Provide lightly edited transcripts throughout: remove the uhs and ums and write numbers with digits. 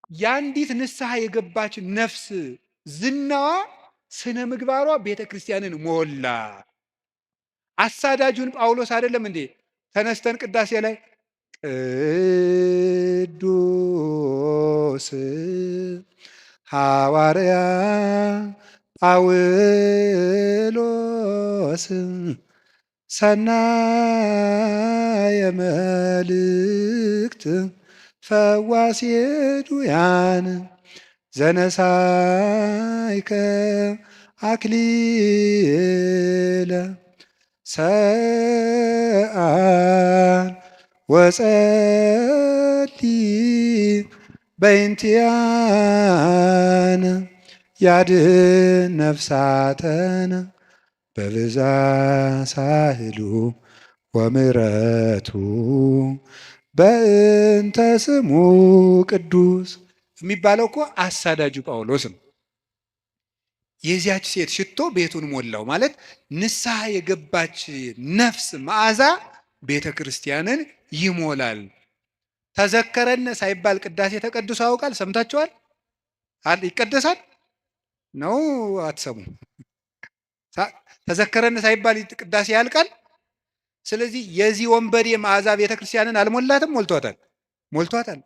የአንዲት ንስሐ የገባች ነፍስ ዝናዋ ስነ ምግባሯ ቤተ ክርስቲያንን ሞላ። አሳዳጁን ጳውሎስ አይደለም እንዴ ተነስተን ቅዳሴ ላይ ቅዱስ ሐዋርያ ጳውሎስ ሰናየ መልእክት ፈዋሴ ዱያን ዘነሳይከ አክሊለ ሰአል ወጸሊ በእንቲአነ ያድኅን ነፍሳተነ በብዛ ሳህሉ ወምሕረቱ በእንተ ስሙ ቅዱስ የሚባለው እኮ አሳዳጁ ጳውሎስ ነው። የዚያች ሴት ሽቶ ቤቱን ሞላው ማለት ንስሐ የገባች ነፍስ መዓዛ ቤተ ክርስቲያንን ይሞላል። ተዘከረነ ሳይባል ቅዳሴ ተቀድሶ ያውቃል? ሰምታችኋል? ይቀደሳል ነው? አትሰሙ? ተዘከረነ ሳይባል ቅዳሴ ያልቃል? ስለዚህ የዚህ ወንበዴ መዓዛ ቤተ ክርስቲያንን አልሞላትም? ሞልቷታል፣ ሞልቷታል።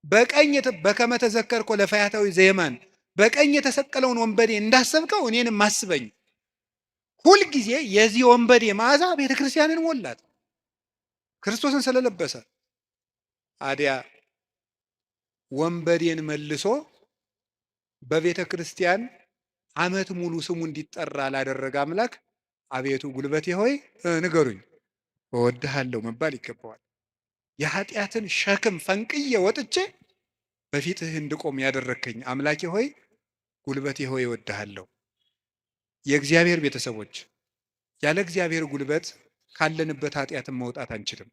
በቀኝ በከመ ተዘከርኮ ለፈያታዊ ዘየማን በቀኝ የተሰቀለውን ወንበዴ እንዳሰብከው እኔንም አስበኝ። ሁልጊዜ የዚህ ወንበዴ መዓዛ ቤተ ክርስቲያንን ሞላት፣ ክርስቶስን ስለለበሰ። አዲያ ወንበዴን መልሶ በቤተ ክርስቲያን ዓመት ሙሉ ስሙ እንዲጠራ ላደረገ አምላክ አቤቱ ጉልበቴ ሆይ ንገሩኝ እወድሃለሁ መባል ይገባዋል። የኃጢአትን ሸክም ፈንቅዬ ወጥቼ በፊትህ እንድቆም ያደረግከኝ አምላኬ ሆይ ጉልበቴ ሆይ እወድሃለሁ። የእግዚአብሔር ቤተሰቦች፣ ያለ እግዚአብሔር ጉልበት ካለንበት ኃጢአትን መውጣት አንችልም።